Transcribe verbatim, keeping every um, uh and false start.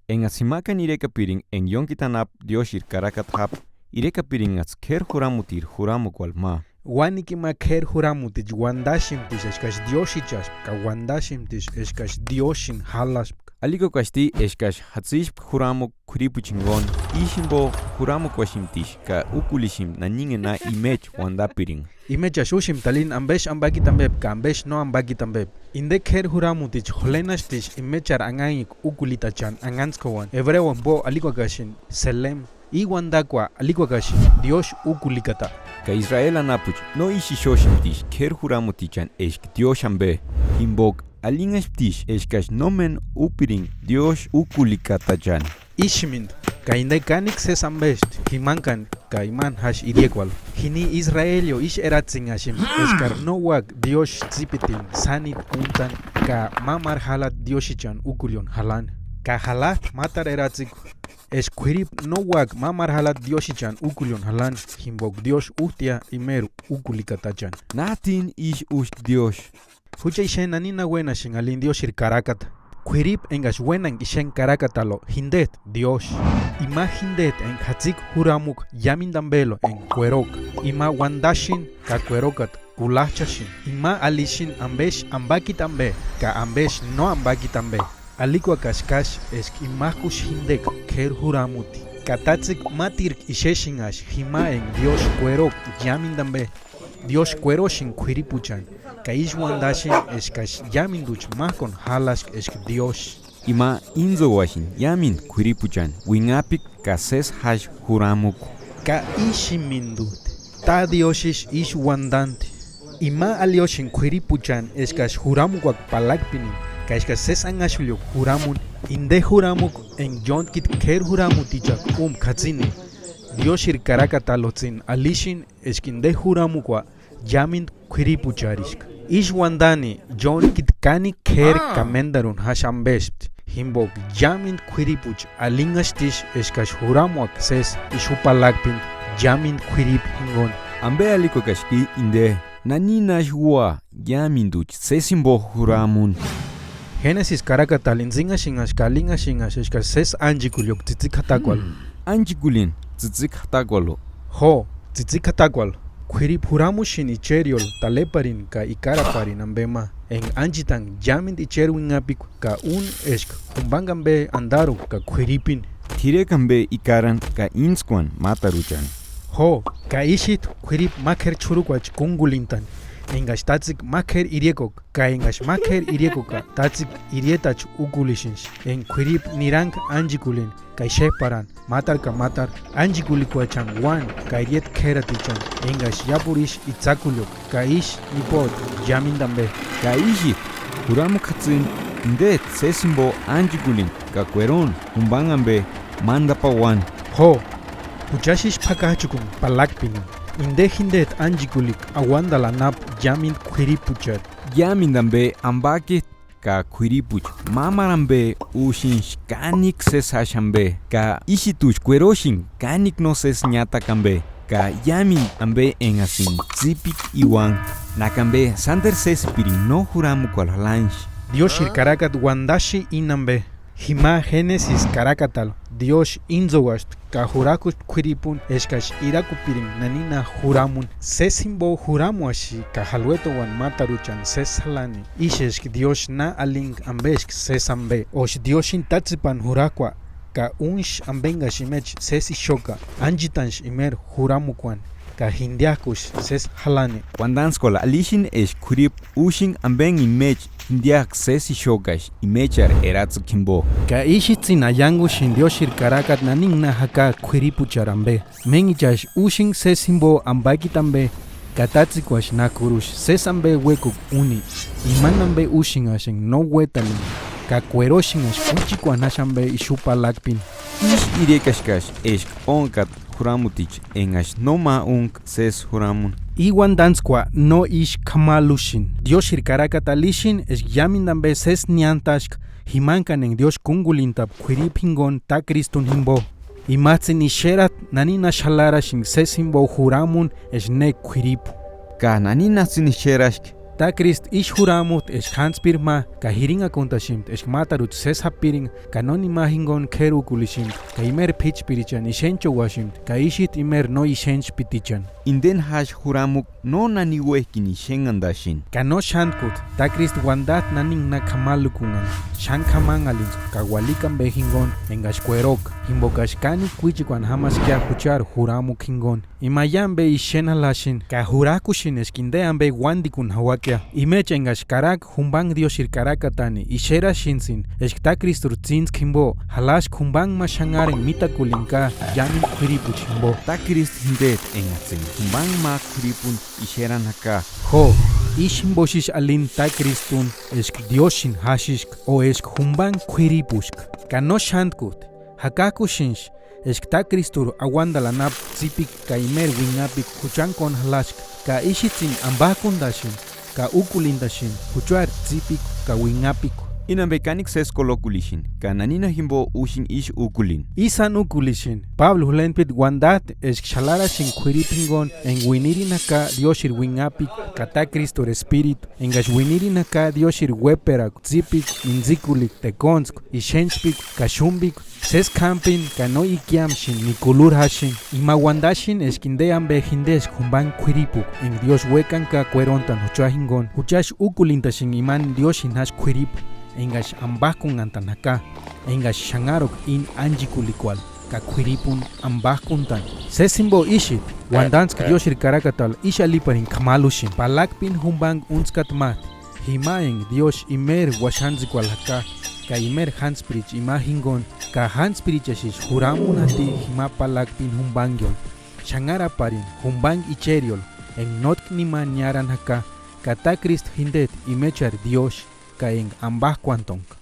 Engatsï jimakani irekapiringa enga iónkita anapu diósïri karakata jápka, irekapiringatsï k'éri juramutiri juramukuarhu ma. Uánikua ima k'éri juramuticha uandaxemptiksï eskaksï diósïchaspka ka uandaxemptiksï eskaksï diósïni jálaspka. Alikuakaxati eskaksï jatsïspka juramukua k'uiripuecha jinguni, ísï jimbo juramukuaxemptiksï ka úkulisïmti naninheni na imecha uandapiringa. Imechaksï úsïmti taliani ambesï ambakiti ambepki ka ambesï no ambakiti ambepki. Inde k'éri juramuticha jolenhasptiksï imechari anhanhikua úkulitachani anhantskouani, ebreo jimbo alikuakaxini selem. I uandakua alikuakaxini diósï úkulikata. Ka Israeli anapuecha no ísï ixoxemptiksï k'éri juramutichani eska diósï ambe, jimboka alinhasptiksï eskaksï nómeni úpiringa diósï úkulikatachani. Ísïmindu, ka inde kánikua sési ambesti jimankani ka imani jásï iriekuarhu. Jini Israelio ísï eratsinhaxempti eskari no úaka diósï tsípitini sáni úntani ka mámaru jalata diósïchani úkulioni jalani. Ka jalajti mátaru eratsikua, eska k'uiripu no úaka mámaru jalata diósïchani úkulioni jalani, jimboka diósï újtia imeri úkulikatachani. Nátini ísï ústi diósï. Jucha ixeni nanini na uénaxenga alini diósïri karakata. K'uiripu engaksï uénanga ixeni karakatalio jindeti diósï. Ima jindeti enga jatsikua juramuka iámendu ambelio enga kueroka. Ima uandaxeni ka kuerokata kulajchaxeni. Ima alixeni ambesï ambakiti ambe ka ambesï no ambakiti ambe. Alikuakaxkasï eska imak'usï jindeka k'éri juramuti. Ka tátsekua mátirku ixexenhaxi jima enga diósï kueroka iámendu ambe. Diósï kuerosïnga k'uiripuchani, ka ísï uandaxeni eskaksï iámenducha májkuani jálaska eska diósï. Ima íntsouaxani iámendu k'uiripuchani uinhapika ka sési jási juramukua. Ka ísïmindujti, ta diósïsï ísï uandanti. Ima aliosïnga k'uiripuchani eskaksï juramukuaka palakpinini, ka eskaksï sési anhaxulhiuka juramuni. Inde juramukua enga ióntkiti k'éri juramutichakua úmka jatsini, diósïri karakataliotsïni alixeni eska inde juramukua iámendu k'uiripuchariska. Ísï uandani ióntkiti kánikua k'éri ka méndaruni jásï ambespti, jimboka iámendu k'uiripucha alinhaxtisï eskaksï juramuaka sési ixu palakpini iámendu k'uiripu jinguni. Ambe alikuakaxki inde? Nanini na úa iámenducha sési jimbo juramuni? Jénesisi karakatali intsïnhaxenhaxaka alinhaxenhaxaka eskaksï sési ánchikuliuka tsïtsikua jatakuarhu. Ánchikulini tsïtsikua jatakuarhu. Jo, tsïtsikua jatakuarhu, k'uiripu juramuxeni icheriorhu taleparini ka ikaraparini ambe ma, enga ánchitanga iámendu icheri uinhapikua ka úni eska jumbangu ambe andaruni ka k'uiripuni. T'irekua ambe ikarani ka íntskuani mátaruchani. Jo, ka ísïjtu k'uiripu ma k'éri ch'urukuachi kúngulintani, engaksï tátsekua ma k'éri iriekuaka, ka engaksï ma k'éri iriekuaka tátsekua irietachi úkulisïnksï. Enga k'uiripu niranga ánchikulini ka ixejparani, mátaru ka mátaru, ánchikulikuechani uáni ka irieta k'ératichani, engaksï iápuru ísï itsakuliuka ka ísï nipoti iámendu ambe. Ka ísï, juramukua jatsïni, indeti sési jimbo ánchikulini ka kueroni jumbangu ambe, mándu apa uáni. Jo, jucha xísi p'akajchukuni palakpinini, inde jindeti ánchikulika auandali anapu iámendu k'uiripuchari. Iámendu ambe ambakiti ka k'uiripucha mámaru ambe úsïnksï kánikua sési jási ambe, ka ísïtuchi kuerosïnga kánikua no sési niátaka ambe, ka iámendu ambe engasïni tsípiti iuangu, náka ambe sánderu sésipiringa no juramukuarhu jalanhsï. Diósïri karakata uandaxi íni ambe. Jima Jénesisi karakatali Diósï íntsouaspti ka jurajkuspti k'uiripuni eskaksï irakupiringa nanina juramuni. Sési jimbo juramuaxati ka jaluetouani mátaruchani sési jalani, ísï eska Diósï na alinga ambeski sési ambe. Ósï Diósïni tátsepani jurajkua ka únksï ambe engaksï imecha sési ixuaka, ánchitanksï imeri juramukuani ka jindiajkusï sési jalani. Uandantskuarhu alixini eska k'uiripu úsïnga ambe enga imecha jindiajka sési ixuakaksï imechari eratsekua jimbo. Ka ísïts'ïni aiangusïnga Diósïri karakata nanina jaka k'uiripuchari ambe. Méngichaksï úsïnga sési jimbo ambakiti ambe, ka tátsekuaksï nákuruksï sési ambe uékukua úni, imani ambe úsïnhaxenga no uétalini, ka kueroxenhaxka kúchikuani jási ambe ixu palakpini. Ísï irekaskaksï eska ónkata juramuticha engaksï no ma únka sési juramuni. I uandantskua no ísï k'amalhusïni. Diósïri karakata alixini eska iámendu ambe sési niántaska, jimankani enga Diósï kúngulintapka k'uiripu jinguni ta Kristuni jimbo. Imajtsïni ixerati nanina xalarasïnga sési jimbo juramuni eska ne k'uiripu. Ka naninajtsïni ixeraski Takristu ísï juramujti eska jántspiri ma ka jirinhakuntaximti eska mátaruchi sési japirinha, ka nóni ma jinkuni k'éri úkuliximti, ka imeri p'íchpirichani ixenhchouaximti, ka ísïti imeri no ixenhchpitichani. Inteni jásï juramukua no nani uéjkini ixenhantaxeni. Ka no xántkuti, Takristu uantati nanini na k'amalhukunhani, xáni k'amanhalintskua ka ualika ampe jinkuni enkaksï kueroka, jimpokaksï kánikua uíchekuani jámaskia juchari juramukua jinkuni. Ima iámu ampe ixeni jalaxeni, ka jurak'uxeni eska inte ampe uántikuni jauakia. Imecha enkaksï karaka jumpanha Diósïri karakatani ixeraxentsïni eska Takristuri tsíntskua jimpo, jalaxkua jumpanha ma xanhari enka mítakulinka iámentu k'uiripuecha jimpo. Takristu jinteti enkats'ïni jumpanha ma k'uiripuni ixerani jaka. Jo, ísï jimposï ixu alini Takristuni eska Diósïni jáxiska o eska jumpanha k'uiripuska. Ka no xántkuti, jakak'uxenksï eska Takristuri auantani anapu tsípikua ka imeri uinhapikua juchani kóni jalaska, ka ísïtsïni ampak'untasïni ka úkulintasïni juchari tsípikua ka uinhapikua. Íni ampe kanikua sési kolokulixeni, ka nanina jimpo úxini ísï úkulini. Ísï sáni úkulixeni, Páblu jurhentpiti uantati eska xalarasïnka k'uiripu jinkuni enka uinirini jaka Diósïri uinhapikua ka Takristuri Espiritu, enkaksï uinirini jaka Diósïri uéperakua, tsípikua, mintsikulikua, tekontskua, ixenhchpikua ka xúmpikua, sési k'ámpeni ka no ikiamusïni ni kulurhu jasïni. Ima uantaxeni eska inte ampe jinteskua jumpanha k'uiripukua enka Diósï uékani ka kuerontani jucha jinkuni, juchasï úkulintaxenka imani Diósïni jásï k'uiripu enkaksï ampak'unhantani jaka, enkaksï xanharuka íni ánchekulikuarhu ka k'uiripuni ampak'untani. Sési jimpo ísïti uantantskua Diósïri karakatarhu ísï aliparini k'amalhuxeni: Palakpini jumpanha úntskata ma, jima enka Diósï imeri uaxantsikuarhu jaka, ka imeri jántspiricha ima jinkuni, ka jántspirichasïsï juramuni jati jima palakpini jumpanha. Xanharaparini jumpanha icheriolu enka nótki nimani niárani jaka, ka Takristu jinteti imechari Diósï ka enka ampak'uantonka.